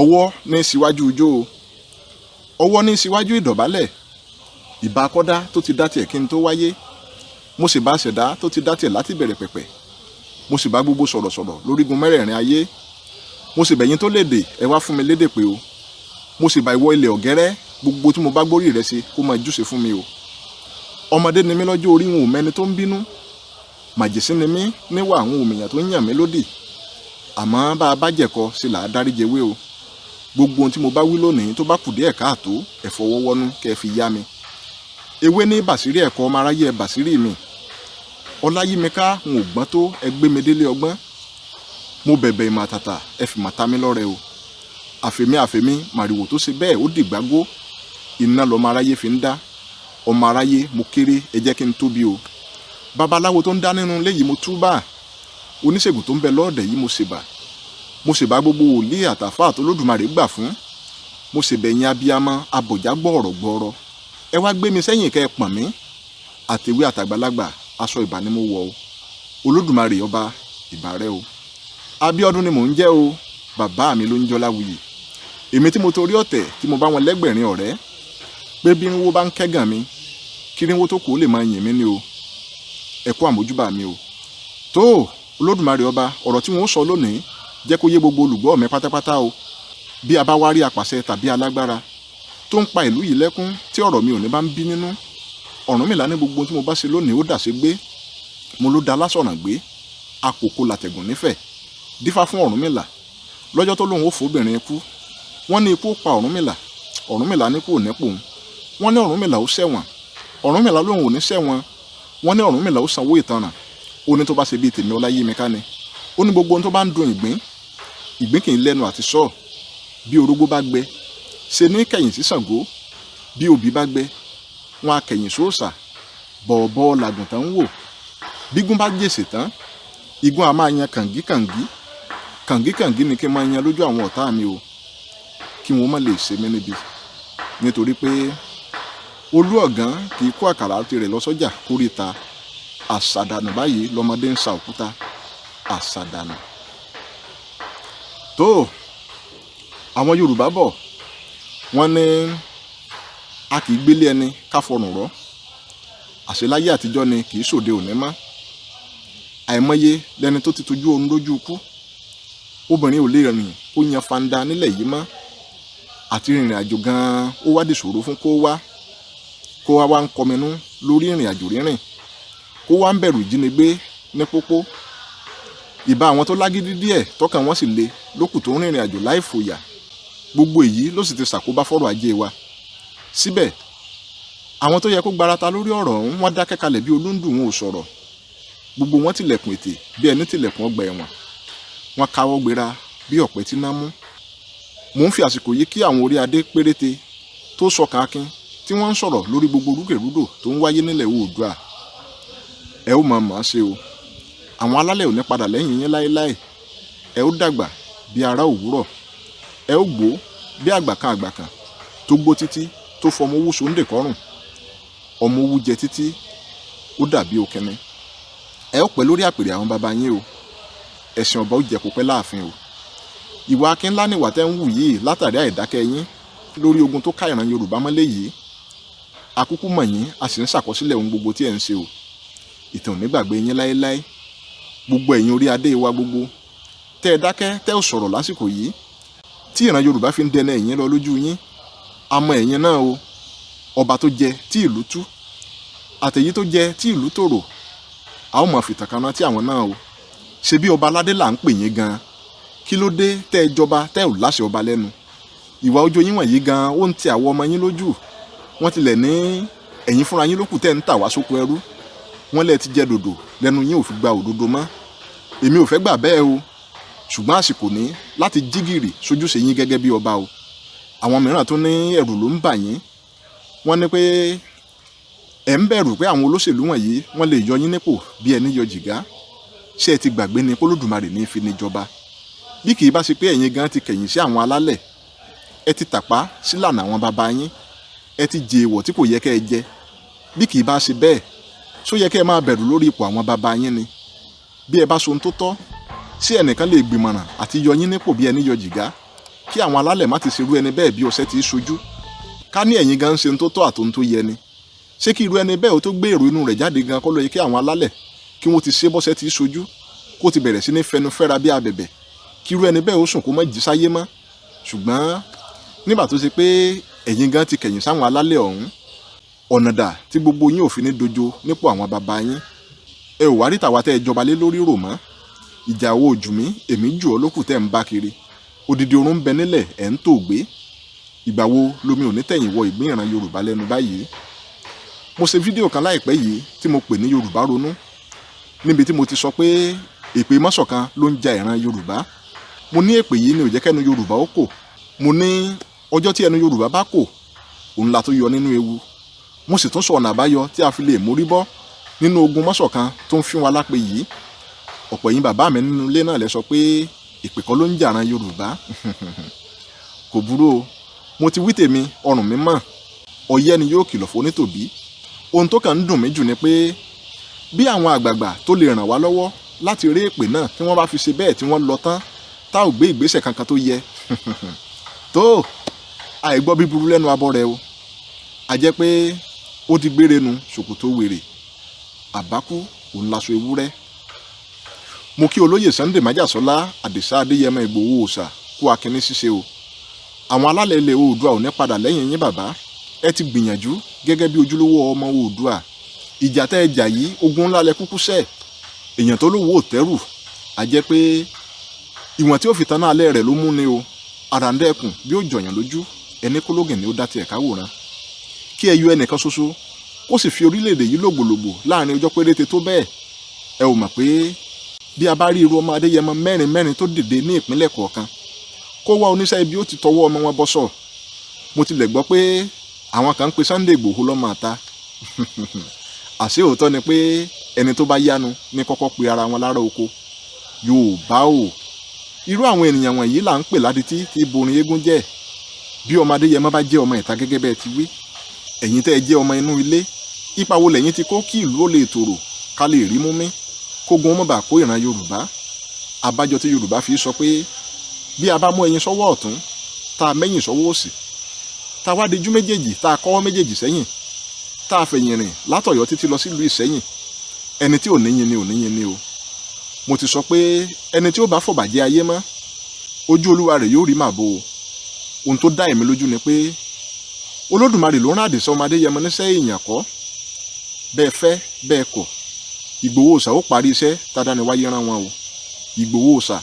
Ọwọ́ ní síwájú ijó o, ọwọ́ ní síwájú ìdọ̀bálẹ̀. Ìbà kọ́dá tó ti dá tiẹ̀ kí n tó wáyé. Mo sì bá ṣẹ̀dá tó ti dá tiẹ̀ láti bẹ̀rẹ̀ pẹ̀pẹ̀. Mo sì bá gbogbo sọ̀rọ̀sọ̀rọ̀ lórígun mẹ́rẹ̀ẹ̀rin ayé. Mo sì bẹ̀yìn tó lédè, ẹ wá fún mi lédè pé o. Mo sì bá ìwọ ilẹ̀ ọ̀gẹ́rẹ́, gbogbo tí mo bá gbórí rẹ ṣe kó máa júṣe fún mi o. Ọmọdé ni mí lọ́jọ́ orí, wọn ò mẹ́ni tó ń bínú. Màjèsín ni mí níwà, àwọn òmìyàn tó ń yàn mí lódì. Àmọ́ bá a bá jẹ̀kọ sí là á dáríjewé o. Gbogbo ohun tí mo bá wí lónìí tó bá kù díẹ̀ káàtó, ẹ fọwọ́ wọ́nú kẹ́ ẹ fi yá mi. Ewé ní bàṣírí ẹ̀kọ́, ọmọ aráyé ẹ bàṣírí mi. Ọláyímiká n ò gbọ́n tó, ẹ gbé mi délé ọgbọ́n. Mo bẹ̀bẹ̀ ìmọ̀ àtàtà, ẹ fi màtá mi lọ́rẹ o. Àfèmí àfèmí màrìwò tó ṣe bẹ́ẹ̀ ó dìgbàgbó. Iná lọmọ aráyé fi ń dá. Ọmọ aráyé, mo kéré, ẹ jẹ́ kí n tóbi o. Babaláwo tó ń dá nínú ilé yìí, mo túbà. Oníṣègùn tó ń bẹ lọ́ọ̀dẹ̀ yìí, mo ṣèbà. Mo ṣèbà gbogbo wòlíì àtàfáà tó lódùmarè gbà fún. Mo ṣèbẹ̀yìn abiyamọ abọ̀já gbọ̀ọ̀rọ̀ gbọ̀ọ̀rọ̀. Ẹ wá gbé mi sẹ́yìn kẹ́ ẹ pọ̀n mí. Àtẹ̀wé àtàgbàlagbà, aṣọ ìbà ni mo wọ̀ o. Olódùmarè ọba, ìbà rẹ o. Abíọ́dún ni mò ń jẹ́ o, bàbá mi ló ń jọ́ Láwuyì. Èmi tí mo torí ọ̀tẹ̀ tí mo bá wọn lẹ́gbẹ̀rin ọ̀rẹ́, pé bí irínwó bá ń kẹ́gàn mi, kí irínwó tó kù ó lè máa yìn mí ni o. Ẹ kú àmójúbà mi o. Tó Olódùmarè ọba, ọ̀rọ̀ tí wọ́n ó sọ lónìí jẹ́ kó yé gbogbo olùgbọ́ mi pátápátá o. Bí a bá wá rí apàṣẹ tàbí alágbára tó ń pa ìlú yìí lẹ́kún tí ọ̀rọ̀ mi ò ní bá ń bí nínú, Ọ̀rúnmìlà ní gbogbo tí mo bá ṣe lónìí ó dàṣe gbé. Mo ló da lásọ̀nà gbé, àkókò làtẹ̀gùn nífẹ̀ẹ́. Dífá fún Ọ̀rúnmìlà lọ́jọ́ tó lóun ó fòbìnrin ikú. Wọ́n ní ikú ó pa Ọ̀rúnmìlà. Ọ̀rúnmìlà ní kú ò ní pòun. Wọ́n ní Ọ̀rúnmìlà ó ṣẹ̀wọ̀n. Ọ̀rúnmìlà lóun ò ní ṣẹ̀wọ̀n. Wọ́n ní Ọ̀rúnmìlà ó sanwó ìtanràn. Ó ní tó bá ṣe bíi tèmi Ọláyímiká ni. Ó ní gbogbo ohun tó bá ń dun ìgbín, ìgbín kì í lẹ́nu àti sọ. Bí orógbó bá gbẹ, ṣe ní kẹ̀yìn sí Ṣàngó. Bí obì bá gbẹ, wọn á kẹ̀yìn sóòṣà. Bọ̀ọ̀bọ̀ làgùntàn ń wò. Bígún bá jèsè tán, igún a máa yan kàngíkàngí. Kàngíkàngí ni kí n máa yan lójú àwọn ọ̀tá mi o, kí wọn má lè ṣe mí níbi. Nítorí pé olú ọ̀gán kì í kó àkàrà tirẹ̀ lọ sọ́jà kórìíta. Àṣàdànù báyìí lọmọdé ń sa òkúta. Àṣàdànù. Tó àwọn Yorùbá bọ̀, wọ́n ní a kì í gbélé ẹni ká fọrùn rọ́. Àṣeláyé àtijọ́ ni, kì í ṣòde òní mọ́. Àìmọye lẹni tó ti tojú oorun lójú ikú. Obìnrin ò lè rìn kó yan fanda nílẹ̀ yìí mọ́. Àti rìnrìn àjò gan-an ó wá dìṣòro fún kó wá. Kó wá wá ń kọminú lórí ìrìn àjò rírìn. Kó wá ń bẹ̀rù ìjínigbé ní pópó. Ìbá àwọn tó lágídí díẹ̀ tọkàn wọn sì le lókù tó ń rìnrìn àjò láì fòyà. Gbogbo èyí ló sì ti ṣàkóbá fọ́rọ̀ ajé wa. Síbẹ̀ àwọn tó yẹ kó gbarata lórí ọ̀rọ̀ ọ̀hún, wọ́n dákẹ́ kalẹ̀ bí olúndùn, wọn ò sọ̀rọ̀. Gbogbo wọn tilẹ̀kùn ètè bí ẹni tilẹ̀kùn ọgbà ẹ̀wọ̀n. Wọ́n káwọ́ gbéra bí ọ̀pẹ tí ná mú. Mò ń fi àsìkò yìí kí àwọn orí adé péréte tó sọkàn akin tí wọ́n ń sọ̀rọ̀ lórí gbogbo rúkèrúdò tó ń wáyé nílẹ̀ Oòduà. Ẹ ó máa mọ̀ ọ́n ṣe o. Àwọn alálẹ̀ ò ní padà lẹ́yìn yín láéláé. Ẹ ó dàgbà bí ará òwúrọ̀. Ẹ ó gbó bí àgbàkan àgbàkan tó gbó títí tó fọmọ owó sóńdè kọ́rùn. Ọmọ owó jẹ títí ó dàbí òkínní. Ẹ ó pẹ́ lórí àpèrè àwọn baba yín o. Ẹ̀sìn ọba ó jẹ́ kó pẹ́ láàfin o. Ìwà akin ńlá nìwà tẹ́ ń wù yìí látàrí àìdákẹ́ yín lórí ogun tó ká ìran Yorùbá mọ́lé yìí. Akúkú mọ̀ yín, a sì ń ṣàkọsílẹ̀ ohun gbogbo tí ẹ̀ ń ṣe o. Ìtàn ò ní gbàgbé yín láéláé. Gbogbo ẹ̀yin orí adé wa gbogbo tẹ́ ẹ dákẹ́, tẹ́ ò sọ̀rọ̀ lásìkò yìí tí ìran Yorùbá fi ń dẹnà ẹ̀yìn lọ lójú yín, àmọ́ ẹ̀yin náà o. Ọba tó jẹ tí ìlú tú, àtẹ̀yí tó jẹ tí ìlú tòrò, a ó máa fìtàn kan rántí àwọn náà o. Ṣe bí ọba aládé là ń pè yín gan-an? Kí ló dé tẹ́ ẹ jọba tẹ́ ò láṣẹ ọba lẹ́nu? Ìwà ojú yín wọ̀nyí gan-an ó ń ti àwọn ọmọ yín lójú. Wọ́n tilẹ̀ ní ẹ̀yin fúnra yín lókù tẹ́ ń tà wá sóko ẹrú. Wọ́n lẹ ti jẹ dòdò lẹ́nu yín ò fi gba òdodo mọ́. Èmi ò fẹ́ gbà bẹ́ẹ̀ o, ṣùgbọ́n àsìkò ní láti jígìrì sójúṣe yín gẹ́gẹ́ bí ọba o. Àwọn mìíràn tún ní ẹ̀rù ló ń bà yín. Wọ́n ní pé ẹ̀ ń bẹ̀rù pé àwọn olóṣèlú wọ̀nyí wọ́n lè yọ yín nípò bí ẹni yọ jìgá. Ṣé ẹ ti gbàgbé ni p'Olódùmarè ní fi ni jọba? Bí kì í bá ṣe pé ẹ̀yin gan ti kẹ̀yìn sí àwọn alálẹ̀, ẹ ti tàpá sílànà àwọn baba yín, ẹ ti jẹ èèwọ̀ tí kò yẹ kẹ́ ẹ jẹ. Bí kì í bá ṣe bẹ́ẹ̀, ṣó yẹ kẹ́ ẹ máa bẹ̀rù lórí ipò àwọn baba yín ni? Bí ẹ bá so ohun tó tọ́, ṣé ẹnìkan lè gbìmọ̀ràn àti yọ yín nípò bí ẹni yọ jìgá? Kí àwọn alálẹ̀ má ti ṣerú ẹni bẹ́ẹ̀ bí ọṣẹ ti ṣojú. Ká ní ẹ̀yin gan ń ṣe ohun tó tọ́ àtohun tó yẹ ni, ṣé kí irú ẹni bẹ́ẹ̀ ó tó gbé èrò inú rẹ̀ jáde gan kọ́ ló yẹ kí àwọn alálẹ̀ kí wọ́n ti ṣe bọ́ṣẹ́ ti ṣojú, kó ti bẹ̀rẹ̀ sí ní fẹnu fẹ́ra bí abẹ̀bẹ̀, kí irú ẹni bẹ́ẹ̀ ó sùn kó má jí sáyé mọ́? Ṣùgbọ́n nígbà tó ṣe pé ẹ̀yin gan ti kẹ̀yìn sáwọn alálẹ̀ ọ̀hún, ọ̀nà dà tí gbogbo yín ò fi ní dojo nípò àwọn bàbá yín? Ẹ ò wá rí tàwa tẹ́ ẹ jọba lé lórí rò mọ́. Ìjà owó ojú mi èmi jù ọ́ lókù tẹ́ ń bá kiri. Odidi oorun ń bẹ nílẹ̀ ẹ̀ ń tò gbé. Ìgbà wo lomi ò ní tẹ̀yìn wọ ìgbín ìran Yorùbá lẹ́nu báyìí? Mo ṣe fídíò kan láìpẹ́ yìí tí mo pè ní Yorùbá Ronú, níbi tí mo ti sọ pé èpè mọ́sọ̀kan ló ń ja ìran Yorùbá. Mo ní èpè yìí ni ò jẹ́ kẹ́nu Yorùbá ó kò. Mo ní ọjọ́ tí ẹnu Yorùbá bá kò, òun la tó yọ nínú ewu. Mo sì tún sọ ọ̀nà àbáyọ tí a fi lè mórí bọ́ nínú ogun mọ́sọ̀kan tó ń fín wa lápè yìí. Ọ̀pọ̀ ẹ̀yin bàbá mi nínú ilé náà lẹ sọ pé èpè kọ́ ló ń jàran Yorùbá. Kò burú o, mo ti wí tèmi, ọrùn mi mọ̀. Ọyẹ́ ni yóò kìlọ̀ fún onítòbí. Ohun tó kàn ń dùn mí jù ni pé bí àwọn àgbààgbà tó lè ràn wá lọ́wọ́ láti rí èpè náà tí wọ́n bá fi ṣe bẹ́ẹ̀ tí wọ́n lọ tán, tá ò gbé ìgbésẹ̀ kankan tó yẹ tó, àìgbọ́ bíburú lẹ́nu abọ́ rẹ o. A jẹ́ pé ó ti gbére nu ṣòkòtò wèrè, àbákú òun laṣọ ewúrẹ́. Mo kí olóyè Sunday Májàsọ́lá Àdìsá Adéyẹmọ Ìgbòho Òòṣà kú akínní ṣíṣe o. Àwọn alálẹ̀ ilẹ̀ Oòduà ò ní padà lẹ́yìn yín bàbá. Ẹ ti gbìyànjú gẹ́gẹ́ bí ojúlówó ọmọ Oòduà. Ìjà tẹ́ ẹ jà yìí, ogun ńlá lẹ kúkú sẹ́. Èèyàn tó lówó ò tẹ́rù, a jẹ́ pé ìwọ̀n tí ó fi tan náà alẹ́ rẹ̀ ló mú ni o. Àràǹdẹ̀kùn bí ó jọ̀yàn lójú, ẹni kólógìn ni ó dá tiẹ̀ káwòrán. Kí ẹ yọ ẹnìkan ṣoṣo kó sì fi orílẹ̀-èdè yìí lògbòlògbò láàrin ọjọ́ péréte tó bẹ́ẹ̀, ẹ ò mọ̀ pé bí a bá rí irú ọmọ Adéyẹmọ mẹ́rin mẹ́rin tó dìde ní ìpínlẹ̀ kọ̀ọ̀kan, kó wá oníṣẹ́ ibi ó ti tọwọ́ ọmọ wọn bọ́ sọ. Mo tilẹ̀ gbọ́ pé àwọn kan ń pe Sunday Ìgbòho lọ́mọ àta. Àṣé òótọ́ ni pé ẹni tó bá yánu ní kọ́kọ́ pe ara wọn lára oko Yorùbá o. Irú àwọn ènìyàn wọ̀nyí là ń pè ládìtí tí borin eégún jẹ́. Bí ọmọ Adéyẹmọ bá jẹ́ ọmọ ìta gẹ́gẹ́ bẹ́ẹ̀ ti wí, ẹ̀yin tẹ́ ẹ jẹ́ ọmọ inú ilé, ipa wo lẹ̀yin ti kó kí ìlú ó lè tòrò, ká lè rí mú mí, kógun ó má bàa kó ìran Yorùbá? Àbájọ tí Yorùbá fi sọ pé bí a bá mú ẹyin sọ́wọ́ ọ̀tún, tá a mẹ́yìn sọ́wọ́ òsì, tá a wá dijú méjèèjì, tá a kọ́wọ́ méjèèjì sẹ́yìn, tá a fẹ̀yìn rìn látọ̀yọ́ títí lọ sílùú Ìsẹ́yìn, ẹni tí ò níyin ni ò níyin ni o. Mo ti sọ pé ẹni tí ó bá fọ̀bàjẹ́ ayé mọ́, ojú olúwa rẹ̀ yóò rí màbo o. Ohun tó dá èmi lójú ni pé Olódùmarè ló rán Àdìsá ọmọ Adéyẹmọ níṣẹ́, èèyàn kọ́. Bẹ́ẹ̀ fẹ́ bẹ́ẹ̀ kọ̀, Ìgbòho Òòṣà ó parí iṣẹ́ tádániwáyé rán wọn o. Ìgbòho Òòṣà,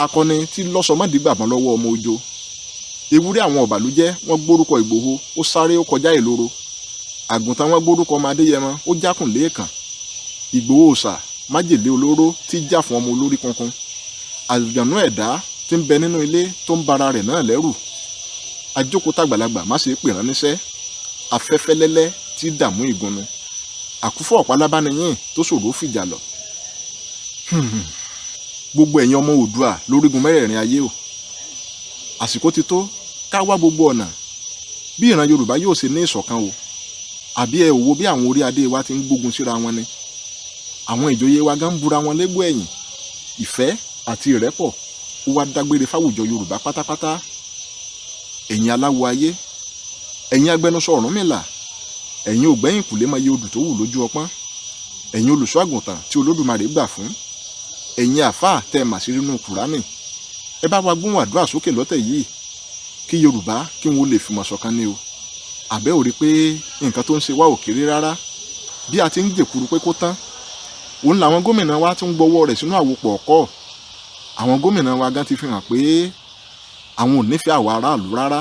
akọni tí lọ́sọmọ́dìgbàmọ́ lọ́wọ́ ọmọ ojo ewúrẹ́. Àwọn ọ̀bàlújẹ́ wọ́n gbórúkọ Ìgbòho, ó sáré ó kọjá ìloro. Àgùntàn wọn gbórúkọ ọmọ Adéyẹmọ, ó jákùn lẹ́ẹ̀kan. Ìgbòho Òòṣà, májèlé olóró tí jà fún ọmọ olórí kunkun. Àlùjànnú ẹ̀dá tí ń bẹ nínú ilé tó ń bara rẹ̀ náà lẹ́rù. Ajókòó tàgbàlagbà má ṣe é pè rán níṣẹ́. Afẹ́fẹ́ lẹ́lẹ́ tí dààmú ìgúnnu. Àkúfọ̀ ọ̀pálábániyín tó ṣòro fìjà lọ. Gbogbo ẹ̀yin ọmọ Oòduà lórígun mẹ́rẹ̀ẹ̀rin ayé o, àsìkò ti tó ká wá gbogbo ọ̀nà bí ìran Yorùbá yóò ṣe ní ìṣọ̀kan o. Àbí ẹ ò wo bí àwọn orí adé wa ti ń gbógun síra wọn ni? Àwọn ìjòyè wa gan ń bura wọn légbò ẹ̀yìn. Ìfẹ́ àti ìrẹ́pọ̀ ó wá dágbére fáwùjọ Yorùbá pátápátá. Ẹ̀yin aláwo ayé, ẹ̀yin agbẹnusọ Ọ̀rúnmìlà, ẹ̀yin ògbẹ́yìn kùlé mọ iye odù tó wù lójú ọpọ́n, ẹ̀yin olùṣọ́ àgùntàn tí Olódùmarè gbà fún, ẹ̀yin àáfàá tẹ́ ẹ mà sí nínú Kùránì, ẹ bá wa gbóhùn àdúrà sókè lọ́tẹ̀ yìí kí Yorùbá kí wọn ó lè fìmọ̀ ṣọ̀kan ni o. Àbẹ́ ò rí pé nǹkan tó ń ṣe wá ò kéré rárá? Bí a ti ń jèkuru pé kó tán, òun làwọn gómìnà wa tún gbọ́wọ́ rẹ̀ sínú àwòpọ̀ ọ̀kọ́. Àwọn gómìnà wa gan ti fi hàn pé àwọn ò nífẹ̀ẹ́ àwa aráàlú rárá.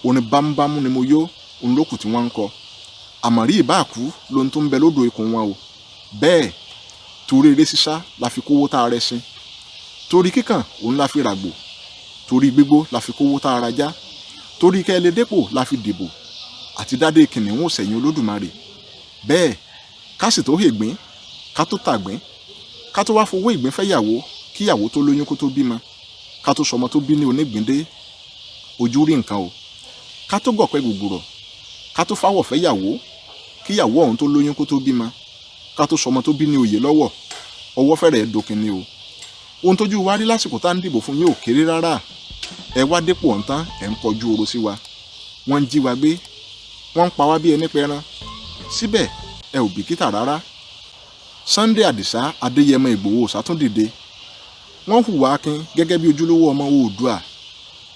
Orin bámúbámú ni mo yó, òun ló kù tí wọ́n ń kọ. Àmọ̀rí ìbáàkú lohun tó ń bẹ lódò ikùn wọn o. Bẹ́ẹ̀ torí eré sísá la fi kówó tá a rẹ sin, torí kíkàn òun la fi ràgbò, torí gbígbó la fi kówó tá a rajá, torí kẹ́ ẹ lè dépò la fi dìbò àti dádé kìnìún òsẹ̀yìn Olódùmarè. Bẹ́ẹ̀ ká sì tó hègbín, ká tó tàgbín, ká tó wá fowó ìgbín fẹ́yàwó, kíyàwó tó lóyún kó tó bímọ, ká tó sọmọ tó bí ní onígbíndé, ojú rí nǹkan o. Ká tó gọ̀pẹ́ gùgùrọ̀, ká tó fáwọ̀ fẹ́yàwó, kíyàwó ọ̀hún tó lóyún kó tó bímọ, ká tó sọmọ tó bí ní oyè lọ́wọ́, ọwọ́ fẹ́rẹ̀ dókin ni o. Ohun tójú wa rí lásìkò tá à ń dìbò fún yín ò kéré rárá. Ẹ wá dépò ọ̀ǹtán, ẹ̀ ń kọjú oró sí wa. Wọ́n ń jí wa gbé, wọ́n ń pa wá bí ẹni pẹran, síbẹ̀ ẹ ò bìkítà rárá. Sunday Adisa Adéyẹmọ Ìgbòho sátúndìde. Wọ́n hùwà akin gẹ́gẹ́ bí ojúlówó ọmọ Oòduà.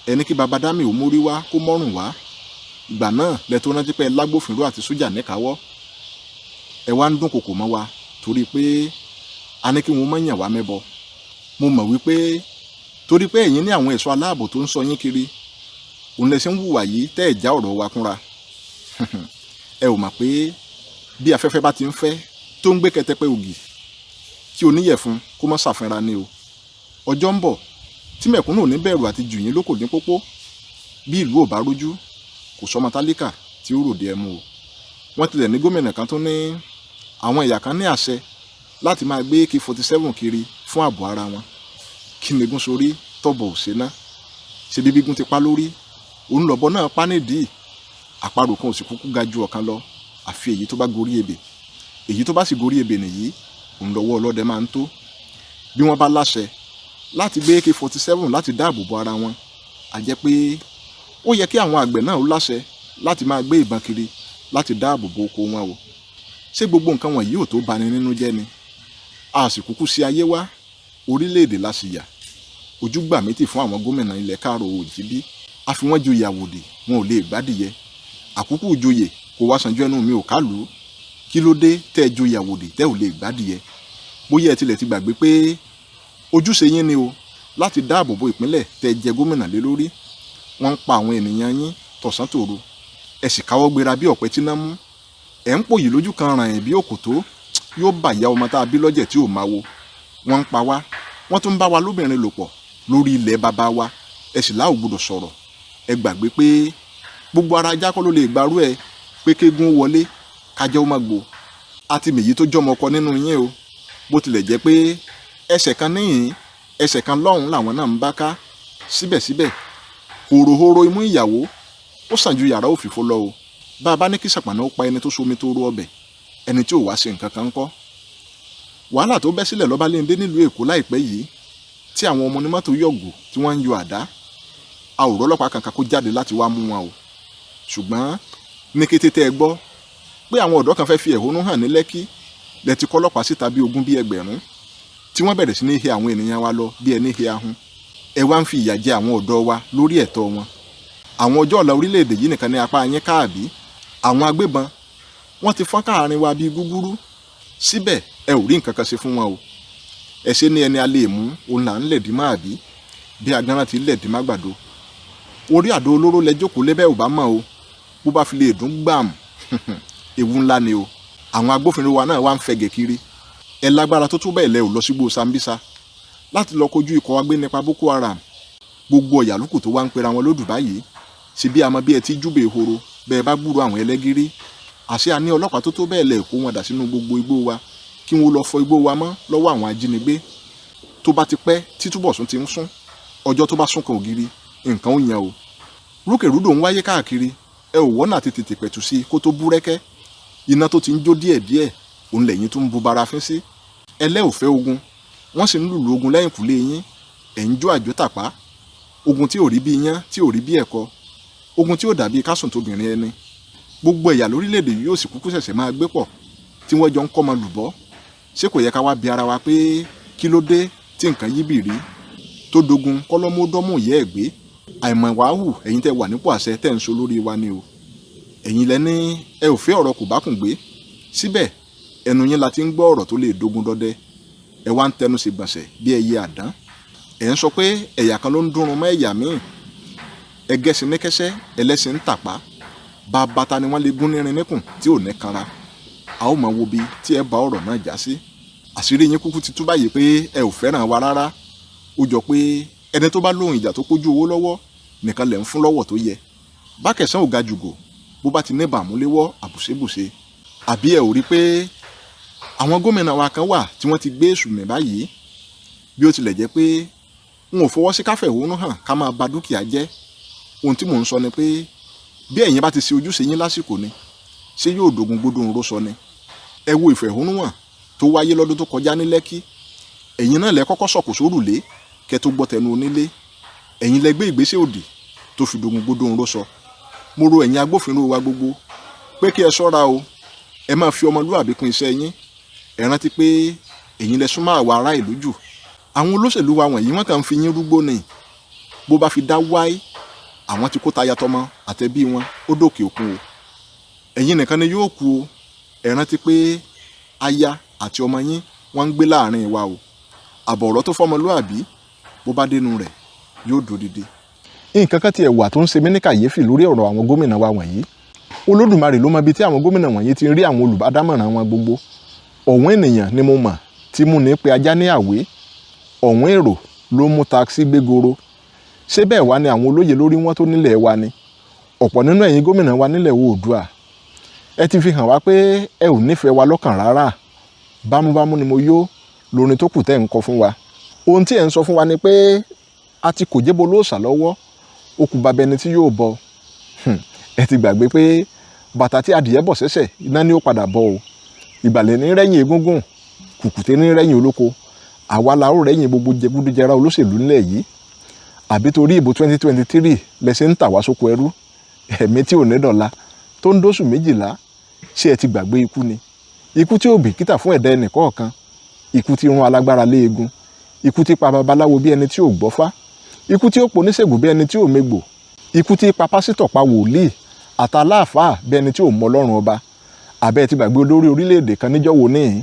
Ẹni kí baba dami ò mórí wá kó mọ́rùn wá. Ìgbà náà lẹ tó rántí pé lágbófinró àti sójà níkàáwọ́. Ẹ wá ń dún kòkò mọ́ wa torí pé a ní kí wọ́n má yàn wá mẹ́bọ. Mo mọ̀ wípé torí pé ẹ̀yin ní àwọn ẹ̀ṣọ́ aláàbò tó ń sọ yín kiri, òun lẹ ṣe ń hùwà yìí tẹ́ ẹ̀ já ọ̀rọ̀ wa kúnra. Ẹ ò mọ̀ pé bí afẹ́fẹ́ bá ti ń fẹ́ tó ń gbé kẹtẹpẹ ògì, kí oníyẹ̀fun kó má ṣàfihàn ni o. Ọjọ́ ń bọ̀ tí mẹ̀kúnnù ò ní bẹ̀rù àti jù yín lóko ní pópó. Bí ìlú ò bá rójú, kò sọmọ tálíkà tí ó ròde ẹmu o. Wọ́n tilẹ̀ ní gómìnà kan tó ní àwọn ẹ̀yà kan ní àṣẹ láti máa gbé AK-47 kiri fún ààbò ara wọn. Kí ni gún sórí tọ̀bọ̀ ò ṣe ná? Ṣe bí bígún ti pa lórí, òun lọ̀bọ náà pa nídìí. Àparò kan ò sì kúkú ga ju ọ̀kan lọ, àfi èyí tó bá gorí ebè. Èyí tó bá sì gorí ebè nìyí, òun lọ́wọ́ ọlọ́dẹ máa ń tó. Bí wọ́n bá láṣẹ láti gbé AK-47 láti dáàbò bo ara wọn, a jẹ́ pé ó yẹ kí àwọn àgbẹ̀ náà ó láṣẹ láti máa gbé ìbọn kiri láti dáàbò bo oko wọn o. Ṣé gbogbo nǹkan wọ̀nyí ò tó bani nínú jẹ́ ni? A sì kúkú sí ayé wá, orílẹ̀-èdè la sì yà. Ojú gbà mí tì fún àwọn gómìnà ilẹ̀ káàrọ̀ òjìbí. A fi wọ́n joyè àwòdì, wọn ò lè gbádìyẹ. Àkúkú joyè kò wá sanjú ẹnu mi ò kálùú. Kí ló dé tẹ́ ẹ joyè àwòdì tẹ́ ò lè gbádìyẹ? Bóyá ẹ tilẹ̀ ti gbàgbé pé ojúṣe yín ni o láti dáàbò bo ìpínlẹ̀ tẹ́ ẹ jẹ gómìnà lé lórí. Wọ́n ń pa àwọn ènìyàn yín tọ̀sán tòru, ẹ sì káwọ́ gbéra bí ọ̀pẹ tíná mú. Ẹ̀ ń pòyì lójú kan ràn ẹ̀ bí òkòtó yóò bà ya ọmọ tá a bí lọ́jẹ̀ tí ò máa wo. Wọ́n ń pa wá, wọ́n tún ń bá wa lóbìnrin lò pọ̀ lórí ilẹ̀ bàbá wa, ẹ sì láò gbọdọ̀ sọ̀rọ̀. Ẹ gbàgbé pé gbogbo ara ajá kọ́ ló lè gbarú ẹ pé kéégún ó wọlé kájẹ́ ó má gbó. Àti mèyí tó jọmọ ọkọ nínú yín o, bó tilẹ̀ jẹ́ pé ẹsẹ̀ kan níhìn ẹsẹ̀ kan lọ́hùn làwọn náà ń bá ká. Síbẹ̀síbẹ̀ hòròhòrò imú ìyàwó ó sàn ju yàrá òfìfo lọ o. Bá a bá ní kí sàpàná ó pa ẹni tó somi tó rú ọbẹ̀, ẹni tí ò wá ṣe nǹkan kan kọ́. Wàhálà tó bẹ́ sílẹ̀ lọ́balẹ́ndé nílùú Èkó láìpẹ́ yìí, tí àwọn ọmọ onímọ́tò yọ̀gù tí wọ́n ń yọ àdá, a ò rọ́lọ́pàá kankan kó jáde láti wá mú wọn o. Ṣùgbọ́n ní kété tẹ́ ẹ gbọ́ pé àwọn ọ̀dọ́ kan fẹ́ fi ẹ̀hónú hàn ní Lẹ́kí, lẹ ti kọ́lọ́pàá síta bí ogún bí ẹgbẹ̀rún, tí wọ́n bẹ̀rẹ̀ sí ní he àwọn ènìyàn wa lọ bí ẹni he ahun. Ẹ wá ń fi ìyà jẹ àwọn ọ̀dọ́ wa lórí ẹ̀tọ́ wọn. Àwọn ọjọ́ ọ̀la orílẹ̀-èdè yìí nìkan ní apá yín káàbí. Àwọn agbébọn wọ́n ti fọ́n káàrin wa bíi gúgúrú, síbẹ̀ ẹ ò rí nǹkan kan ṣe fún wọn o. Ẹ ṣe ní ẹni a lè mú òun là ń lẹ̀dí máa bí bí agánran ti lẹ̀dí má gbàdo. Orí àdó olóró lẹ jókòó lébẹ́ ò bá mọ̀ o, bó bá fi lè dún gbàm, ewu ńlá ni o. Àwọn agbófinró wa náà wá ń fẹ̀gẹ̀ kiri. Ẹ lágbára tó tó bẹ́ẹ̀ lẹ ò lọ sígbó Sambisa láti lọ kojú ikọ̀ agbénipa Boko Haram. Gbogbo ọ̀yàlúkù tó wá ń pera wọn lódù báyìí, ṣe bí àmọ́ bí ẹ ti júbẹ̀ ehoro bẹ́ẹ̀ bá gbúrò àwọn ẹlẹ́gìrì. Àṣé a ní ọlọ́pàá tó tó bẹ́ẹ̀ lẹ̀ kó wọn dà sínú gbogbo igbó wa kí wọ́n lọ fọ igbó wa mọ́ lọ́wọ́ àwọn ajínigbé. Tó bá ti pẹ́ tí Túbọ̀sún ti ń sún, ọjọ́ tó bá sún kan ògiri, nǹkan ó yan o. Rúkèrúdò ń wáyé káàkiri, ẹ ò wọ́nà àti tètè pẹ̀tù sí i kó tó búrẹ́kẹ́. Iná tó ti ń jó díẹ̀díẹ̀ òun lẹ́yìn tó ń bu bara fín sí. Ẹlẹ́ ò fẹ́ ogun, wọ́n sì ń lùlù ogun lẹ́yìnkùlé yín. Ẹ̀ ń jó àjó tàpá, ogun tí ò rí bí iyán, tí ò rí bí ẹ̀kọ, ogun tí ò dàbí kásùn tóbìnrin ẹni. Gbogbo ẹ̀yà lórílẹ̀‐èdè yìí yóò sì kúkú ṣẹ̀ṣẹ̀ máa gbé pọ̀ tí wọ́n jọ ń kọ́mọ lùbọ́. Ṣé kò yẹ ká wá bi ara wa pé kí ló dé tí nǹkan yí bìrí tó dogun kọ́lọ́mọdọ́mù yẹ́ ẹ̀ gbé? Àìmọ̀ wàhù ẹ̀yin tẹ́ wà nípò àṣẹ tẹ́ ń so lórí wa ni o. Ẹ̀yin lẹ ní ẹ ò fẹ́ ọ̀rọ̀ kò bá kùn gbé, síbẹ̀ ẹnu yín la ti ń gbọ́ ọ̀rọ̀ tó lè dogun dọdẹ. Ẹ wá ń tẹnu sí gbọ̀nsẹ̀ bí ẹyẹ àdán. Ẹ̀ ń sọ pé ẹ̀yà kan ló ń dúnrún mọ́ ẹ̀yà míì. Ẹgẹ́sìn ní kẹ́sẹ́, ẹlẹ́sìn ń tàpá. Bàbá ta ni wọ́n lè gún nírin níkùn tí ò ní kanra? A ó máa wo bí tí ẹ bá ọ̀rọ̀ náà já sí. Àṣírí yín kúkú ti tú báyìí pé ẹ ò fẹ́ràn wa rárá. Ó jọ pé ẹni tó bá lóhun ìjà tó kójú owó lọ́wọ́ nìkan lẹ̀ ń fún lọ́wọ́ tó yẹ. Bákẹ̀sán ò ga jùgò bó bá ti ní bàmúléwọ́ àbùṣebùṣe. Àbí ẹ ò rí pé àwọn gómìnà wa kan wà tí wọ́n ti gbé èṣù mì báyìí? Bí ó tilẹ̀ jẹ́ pé n ò fọwọ́ sí káfẹ̀hónú hàn ká máa ba dúkìá jẹ́, ohun tí mò ń sọ ni pé bí ẹ̀yin bá ti ṣe ojúṣe yín lásìkò ni, ṣé yóò dogun gbódò ń ró sọ ni? Ẹ wo ìfẹ̀hónúhàn tó wáyé lọ́dún tó kọjá ní Lẹ́kí. Ẹ̀yin náà lẹ kọ́kọ́ sọ̀kò sórùlé kẹ́ tó gbọ́ tẹnu onílé. Ẹ̀yin lẹ gbé ìgbésẹ̀ òdì tó fi dogun gbódò ń rọ́ṣọ. Mo rọ ẹ̀yin agbófinró wa gbogbo pé kí ẹ ṣọ́ra o, ẹ máa fi ọmọlúwàbí kún iṣẹ́ yín. Ẹ rántí pé ẹ̀yin lẹ súnmọ́ àwa ará ìlú jù. Àwọn olóṣèlú wa wọ̀nyí wọ́n kàn ń fi yín rúgbó ni. Bó bá fi dá wáí, àwọn ti kó taya tọmọ àtẹbí wọn ó dòkè òkun o. Ẹ̀yin nìkan ni yóò kú o. Ẹ rántí pé aya àti ọmọ yín wọ́n ń gbé láàrin wa o. Àbọ̀ ọ̀rọ̀ tó fọmọlúàbí, bó bá dénú rẹ̀ yóò dòdìdí. Nǹkan kan tiẹ̀ wà tó ń ṣe mí ní kàyéfì lórí ọ̀rọ̀ àwọn gómìnà wa wọ̀nyí. Olódùmarè ló mọ ibi tí àwọn gómìnà wọ̀nyí ti ń rí àwọn olùbádámọ̀ràn wọn gbogbo. Ọ̀wọ́n ènìyàn ni mo mọ̀ tí mú ní pé ajá ní àwé, ọ̀wọ́n èrò ló mú takisí gbégoro. Ṣé bẹ́ẹ̀ wá ni àwọn olóyè lórí wọn tó nílẹ̀ wa ni? Ọ̀pọ̀ nínú ẹ̀yin gómìnà wa nílẹ̀ Oòduà, ẹ ti fi hàn wá pé ẹ ò nífẹ̀ẹ́ wa lọ́kàn rárá. Bámúbámú ni mo yó lórin tó kù tẹ́ ń kọ fún wa. Ohun tí ẹ̀ ń sọ fún wa ni pé a ti kò jẹ́bo lóòṣà lọ́wọ́, ó kù bàbá ẹni tí yóò bọ. Ẹ ti gbàgbé pé bàtà tí adìyẹ bọ̀ sẹ́sẹ̀ iná ni ó padà bọ̀ o. Ìgbàlẹ̀ ní rẹ́yìn egúngún, kùkùté ní rẹ́yìn olóko, àwa la ó rẹ́yìn gbogbo jẹgúdújẹrá olóṣèlú ńlẹ̀ yìí. Àbí torí ìbò 2023 lẹ́sẹ̀ ń tà wá sóko ẹrú, ẹ̀mí tí ò ní dọ̀la tó ń dóṣù 12. Ṣé ẹ ti gbàgbé ikú ni? Ikú tí ò bìkítà fún ẹ̀dá ẹnì kọ̀ọ̀kan, ikú tí rún alágbára lé egun, ikú tí pa babaláwo bí ẹni tí ò gbọ́fá, ikú tí ó po oníṣègùn bí ẹni tí ò megbò, ikú tí pa pásítọ̀, pa wòlíì àtàláàfáà bí ẹni tí ò mọ Ọlọ́run ọba. Àbẹ́ ẹ ti gbàgbé olórí orílẹ̀-èdè kan níjọ́ wo níhìn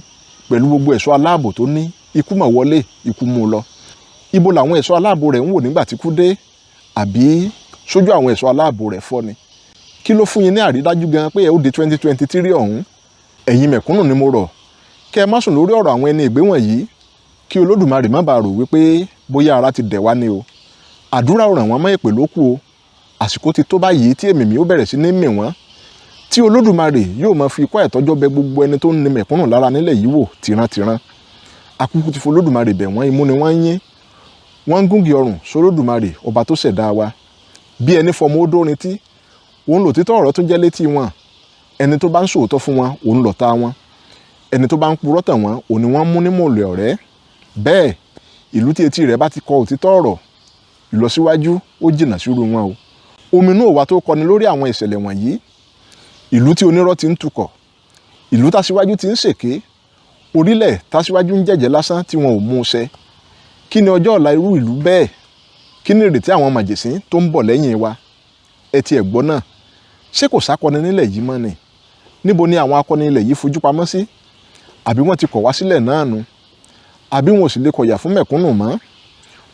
pẹ̀lú gbogbo ẹ̀ṣọ́ aláàbò tó ní, ikú mọ̀ wọlé, ikú mú un lọ. Ibo làwọn ẹ̀ṣọ́ aláàbò rẹ̀ ń wò nígbà tí kú dé? Àbí sójú àwọn ẹ̀ṣọ́ aláàbò rẹ̀ fọ́ ni? Kí ló fún yín ní àrídájú gan pé ẹ ó di 2023 ọ̀hún? Ẹ̀yin mẹ̀kúnnù ni mo rọ̀ kẹ́ ẹ má sùn lórí ọ̀rọ̀ àwọn ẹni ìgbé wọ̀nyí, kí Olódùmarè má bàa rò wípé bóyá ara ti dẹ̀ wá ni o. Àdúrà ò ràn wọ́n mọ́, èpè ló kù o. Àsìkò ti tó báyìí tí èmìmì ó bẹ̀rẹ̀ sí ní mì wọ́n, tí Olódùmarè yóò máa fi ikọ́ ẹ̀tọ́jọ́ bẹ gbogbo ẹni tó ń ni mẹ̀kúnnù lára nílẹ̀ yìí wò tìrantìran. Akúkú ti f'Olódùmarè bẹ̀ wọ́n, imú ni wọ́n ń yín, wọ́n ń gúngi ọrùn sólódùmarè ọba tó ṣẹ̀dá wa. Bí ẹni fọmọ ó dórin tí òun lòtítọ́ ọ̀rọ̀ tún jẹ́ létí wọn. Ẹni tó bá ń sòótọ́ fún wọn, òun lọ̀tá wọn. Ẹni tó bá ń purọ́ tàn wọ́n, òun ni wọ́n mú ní mọ̀lẹ́ ọ̀rẹ́. Bẹ́ẹ̀ ìlú tí etí rẹ̀ bá ti kọ òtítọ́ ọ̀rọ̀, ìlọsíwájú ó jìnnà sírú wọn o. Ominú òwa tó kọni lórí àwọn ìṣẹ̀lẹ̀ wọ̀nyí. Ìlú tí onírọ́ ti ń tukọ̀, ìlú tásíwájú ti ń ṣèké, orílẹ̀ tásíwájú ń jẹ̀jẹ̀ lásán tí wọn ò mú un ṣẹ. Kí ni ọjọ́ ọ̀la irú ìlú bẹ́ẹ̀? Kí ni ìrètí àwọn màjèsín tó ń bọ̀ lẹ́yìn wa? Ẹ ti ẹ̀ gbọ́ náà, ṣé kò sákọni nílẹ̀ yìí mọ́ ni? Níbo ni àwọn akọni ilẹ̀ yìí fojú pamọ́ sí? Àbí wọ́n ti kọ̀ wá sílẹ̀ náà nu? Àbí wọn ò sì lè kọ̀yà fún mẹ̀kúnnù mọ́?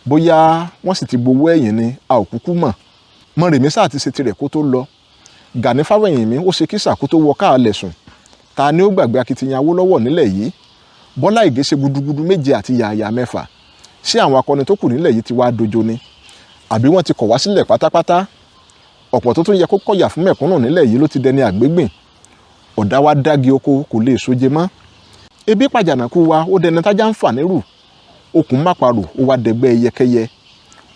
Bóyá wọ́n sì ti gbowó ẹ̀yìn ni, a ò kúkú mọ̀. Mọ̀rèmí sáà ti ṣe tirẹ̀ kó tó lọ. Gani Fáwẹ̀hìnmí ó ṣe kísà kó tó wọ káàlẹ̀ sùn. Ta ni ó gbàgbé akitiyan Awólọ́wọ̀ nílẹ̀ yìí? Bọ́lá Ìgè ṣe gudugudu 7 àti yàyà 6. Ṣé àwọn akọni tó kù nílẹ̀ yìí ti wá dojo ni? Àbí wọ́n ti kọ̀ wá sílẹ̀ pátápátá? Ọ̀pọ̀ tó tún yẹ kó kọ̀yà fún mẹ̀kúnnù nílẹ̀ yìí ló ti dẹni àgbégbìn. Ọ̀dá wa dági oko kò lè soje mọ́. Ebi pàjànàkú wa ó dẹni tájá ń fà nírù. Okùn má parò ó wá dẹgbẹ́ ẹyẹkẹyẹ.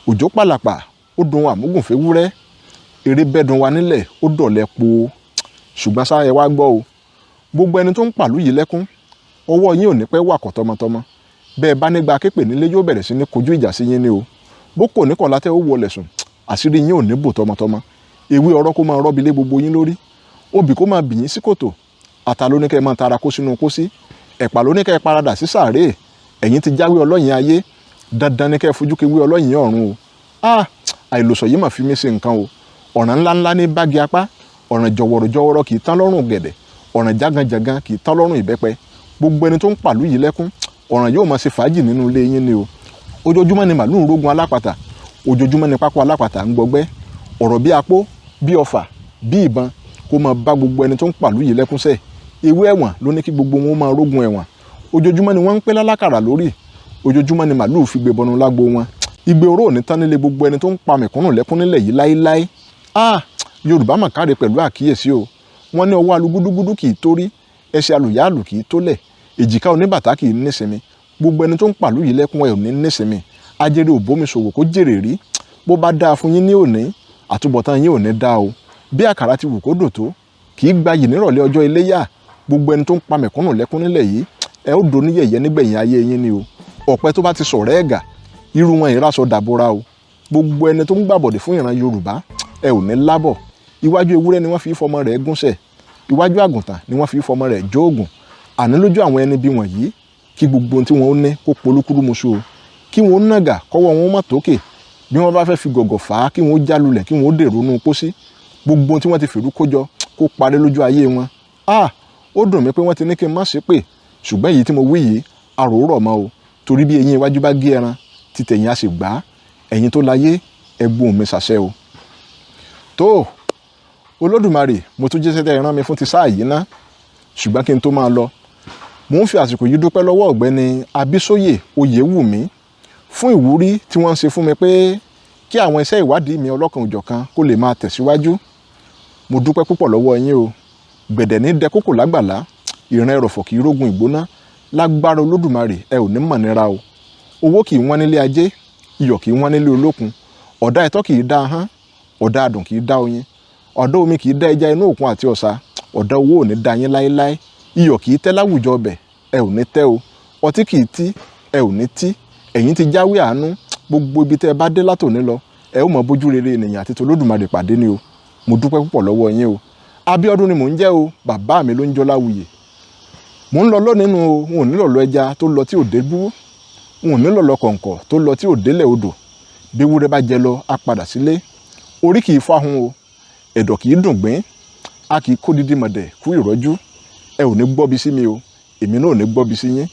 Òjò pàlàpà ó dun àmúgùnfẹ́wúrẹ́. Eré bẹ́dùn wa nílẹ̀ ó dọ̀lẹ́ po. Ṣùgbọ́n ṣá ẹ wá gbọ́ o, gbogbo ẹni tó ń pàlú yìí lẹ́kún, ọwọ́ yín ò ní pẹ́ wàkọ̀ tọmọtọmọ. Bẹ́ẹ̀ bá nígbà képè nílé yóò bẹ̀rẹ̀ sí ní kojú ìjà sí yín ni o. Bó kò ní kọ̀lá tẹ́ ó wọlé sùn, àṣírí yín ò ní bò tọmọtọmọ. Ewé ọ̀rọ̀ kó máa rọ́bi lé gbogbo yín lórí, obì kó máa bì yín sí kòtò, ata ló ní kẹ́ máa tara kó sínú pósí, ẹ̀pà ló ní kẹ́ paradà sí sàárè. Ẹ̀yin ti jáwé ọlọ́yin ayé, dandan ní kẹ́ fojú kewé ọlọ́yin ọ̀run o. Ah, àìlòsọ yìí mà fi mí ṣe nǹkan o. Ọ̀ràn ńláńlá ní bági apá, ọ̀ràn jọ̀wọ̀rọ̀jọ̀wọ̀rọ̀ kì í tán lọ́rùn gẹ̀dẹ̀, ọ̀ràn jáganjàgan kì í tán lọ́rùn ìbẹ́pẹ. Gbogbo ẹni tó ń pàlú yìí lẹ́kún, ọ̀ràn yóò máa ṣe fàájì nínú ilé yín ni o. Ojoojúmọ́ ni màlúù ń rógun alápatà, ojoojúmọ́ ni pákó alápatà ń gbọgbẹ́. Ọ̀rọ̀ bí apó, bí ọfà, bí ìbọn kó máa bá gbogbo ẹni tó ń pàlú yìí lẹ́kún sẹ̀. Ewé ẹ̀wọ̀n ló ní kí gbogbo wọn máa rógun ẹ̀wọ̀n. Ojoojúmọ́ ni wọ́n ń pé lálákàrà lórí, ojoojúmọ́ ni màlúù fi gbé bọnu lágbo wọn. Igbe oró ò ní tán nílé gbogbo ẹni tó ń pa mẹ̀kúnnù lẹ́kún nílẹ̀ yìí láéláé. Ah, Yorùbá mà káre pẹ̀lú àkíyèsí o. Wọ́n ní ọwọ́ alugúdúgúdú kì í torí, ẹsẹ̀ alùyáàlù kì í tólẹ̀, èjìká oníbàtà kì í nísinmi. Gbogbo ẹni tó ń pàlú yìí lẹ́kún ẹ̀ ò ní nísinmi. Ajere ò bómi ṣòwò kó jèrè rí. Bó bá dáa fún yín ní òní, àtúbọ̀tán yín ò ní dáa o. Bí àkàrà ti wù kó dùn tó, kì í gbayì nírọ̀lẹ́ ọjọ́ iléyá. Gbogbo ẹni tó ń pa mẹ̀kúnnù lẹ́kún nílẹ̀ yìí, ẹ ó doníyẹ̀yẹ́ nígbẹ̀yìn ayé yín ni o. Ọ̀pẹ tó bá ti sọ̀rẹ́ ẹ̀gà, irú wọn ìrásọ dàbora o. Gbogbo ẹni tó ń gbàbọ̀dè fún ìran Yorùbá, ẹ ò ní lábọ̀. Iwájú ewúrẹ́ ni wọ́n fi fọmọ rẹ̀ gúnṣẹ̀, iwájú àgùntàn ni wọ́n fi fọmọ rẹ̀ jóògùn. Àní lójú àwọn ẹni bí wọ̀nyí, kí gbogbo ohun tí wọ́n ó ní kó polúkúrú muṣu o, kí wọ́n ó nàgà kọ́wọ́ wọn ó má tókè. Bí wọ́n bá fẹ́ fi gọ̀gọ̀ fà á, kí wọ́n ó jálulẹ̀, kí wọ́n ó dèrò inú pósí. Gbogbo ohun tí wọ́n ti fèrú kójọ, kó parí lójú ayé wọn. Ah, ó dùn mí pé wọ́n ti ní kí n má ṣépè, ṣùgbọ́n èyí tí mo wí yìí, àròórọ̀ mọ́ o, torí bí eyín iwájú bá gé ẹran, títẹ̀yìn á sì gbá. Ẹ̀yin tó láyé, ẹ gbóhùn mi ṣàṣẹ o. Tó Olódùmarè, mo tún jíṣẹ́ tẹ́ ẹ rán mi fún ti sáà yìí ná. Ṣùgbọ́n kí n tó máa lọ, mo ń fi àsìkò yìí dúpẹ́ lọ́wọ́ Ọ̀gbẹ́ni Abísóyè Oyèwùmí fún ìwúrí tí wọ́n ń ṣe fún mi pé kí àwọn iṣẹ́ ìwádìí mi ọlọ́kan òjọ̀kan kó lè máa tẹ̀síwájú. Mo dúpẹ́ púpọ̀ lọ́wọ́ yín o. Gbẹ̀dẹ̀ ní dẹkókò lágbàlá, ìran ẹrọ̀fọ̀ kì í rógun ìgbóná. Lágbára Olódùmarè, ẹ ò ní mọ̀ nira o. Owó kì í wọ́n nílé ajé, iyọ̀ kì í wọ́n nílé olókun, ọ̀dà ẹ̀tọ́ kì í dá ahọ́n, ọ̀dà adùn kì í dá oyin, ọ̀dà omi kì í dá ẹja inú òkun àti ọ̀sà. Ọ̀dà owó ò ní dá yín láéláé. Iyọ̀ kì í tẹ́ láwùjọ ọbẹ̀, ẹ ò ní tẹ́ o. Ọtí kì í tí, ẹ ò ní tí. Ẹ̀yin ti jáwé àánú. Gbogbo ibi tẹ́ ẹ bá dé látòní lọ, ẹ ó mọ bójú rere ènìyàn àti tolódùmarè pàdé ni o. Mo dúpẹ́ púpọ̀ lọ́wọ́ yín o. Abíọ́dún ni mò ń jẹ́ o, bàbá mi ló ń jọ́ Láwùyè. Mò ń lọ lónìí nu o. N ò nílò lọ ẹja tó lọ tí ò dé bú, n ò nílò lọ kọ̀ǹkọ̀ tó lọ tí ò délẹ̀ odò. Bí ewúrẹ́ bá jẹ lọ, á padà sílé. Orí kì í fáhùn o, ẹ̀dọ̀ kì í dùn gbín, a kì í kó dídí mọ̀dẹ̀ kú ìrọ́jú. Ẹ ò ní gbọ́bi sí mi o, èmi náà ò ní gbọ́bi sí yín.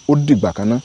Ó dìgbà kan náà.